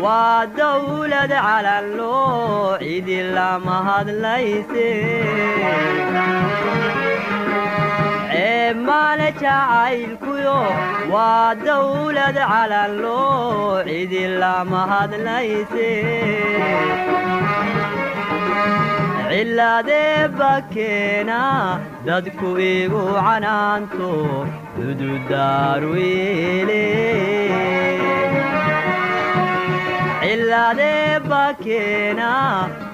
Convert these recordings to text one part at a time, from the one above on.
Waa dawlad calanloo cidi lama hadlayse. Ceeb male jacaylkuyo, waa dawlad calanloo cidi lama hadlayse. Cilaadee bakeena dadku igu canaanto cududaaru yeele. Cilaadee bakeena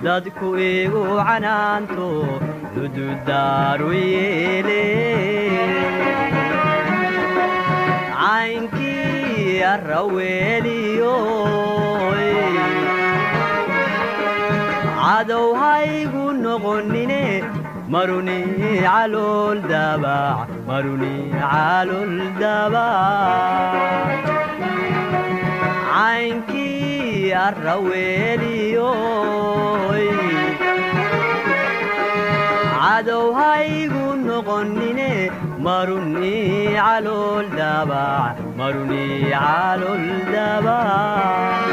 dadku igu canaanto cududaaru yeele. Caynkii arraweeliyo cadow haygu noqonine, maruni calool dabac, maruni calool dabac. Caynkii arraweeliyoy cadow haygu noqonine, maruni calool dabac, maruni calool dabac.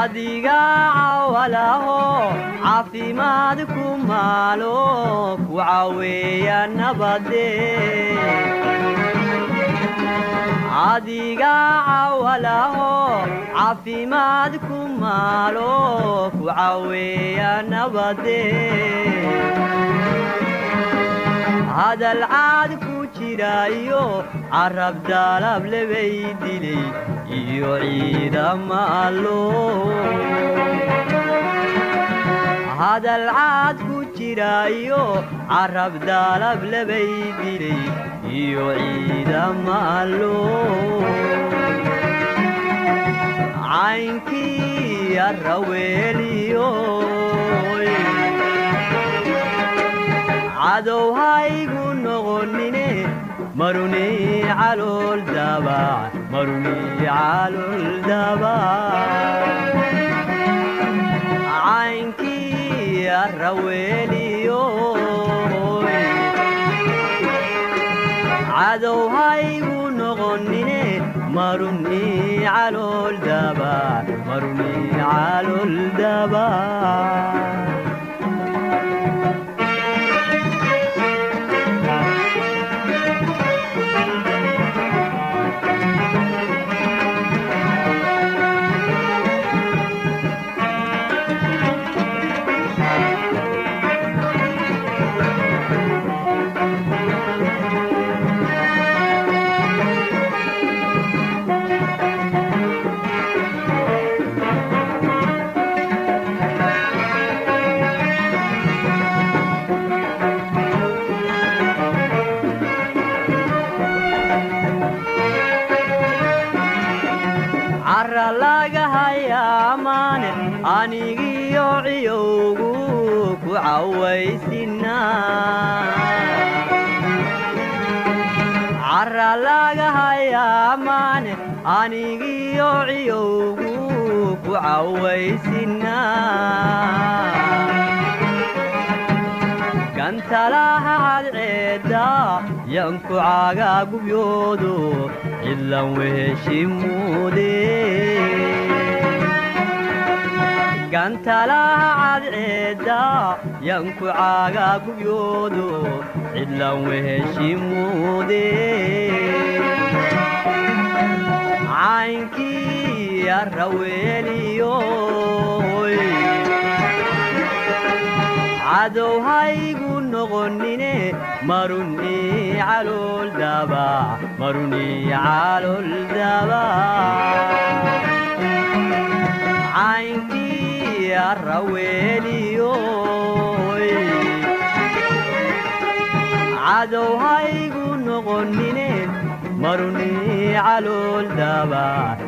Adiga cawalaho caafimaad ku maalo ku caweeya nabade. Adiga cawalaho caafimaad ku maalo ku caweeya nabade. Hadal caad ku jiraayo carab dalab lebay dilay iyo ciidama allo. Hadal caad ku jiraayo carab dalab lebay dilay iyo ciidama allo. Caynkii arraweeliyo cadow haygu noqonine, maruni calool dabac, maruni calool dabac. Caynkii arraweeliyo cadow haygu noqonine, maruni calool dabac, maruni calool dabac. Cara laga hayaamaane anigiyo ciyowgu ku cawaysinaa. Cara laga hayaamaane anigiyo ciyowgu ku cawaysinaa. Gantalaha cadceedda yanku caagaa gubyoodo cidlan weheshimuude. Gantalaha cadceedda yanku caagaa gubyoodo cidlan weheshimuude. Caynkii arraweeliyoy cadow haygu noqonine, maruni calool dabac, maruni calool dabac. Caynkii arraweeliyoy. Cadow haygu noqonine, maruni calool dabac.